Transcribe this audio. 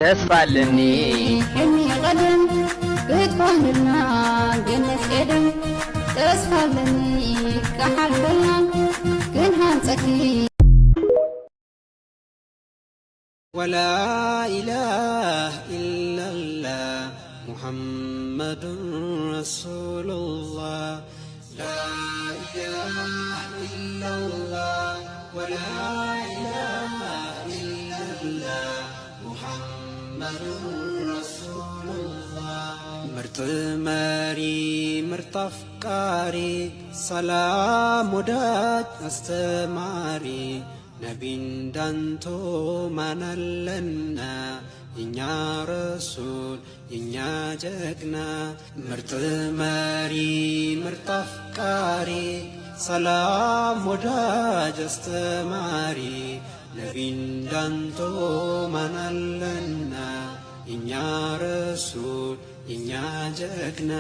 ተስፋ ኣለኒ። ሕልሚ ቀደም ክትኮንልና ገነት ኤደን፣ ተስፋ ኣለኒ ክሓልፈልና ክንሃንፀኪ። ولا إله إلا الله محمد رسول الله. لا إله إلا الله ولا إله إلا الله محمد رسول الله. ምርጥ መሪ፣ ምርጥ አፍቃሪ፣ ሰላም ወዳጅ አስተማሪ፣ ነቢ እንዳንቶ ማናለና? የኛ ረሱል፣ የኛ ጀግና። ምርጥ መሪ፣ ምርጥ አፍቃሪ፣ ሰላም ወዳጅ አስተማሪ፣ ነቢ እንዳንቶ ማናለና? የኛ ረሱል፣ የኛ ጀግና።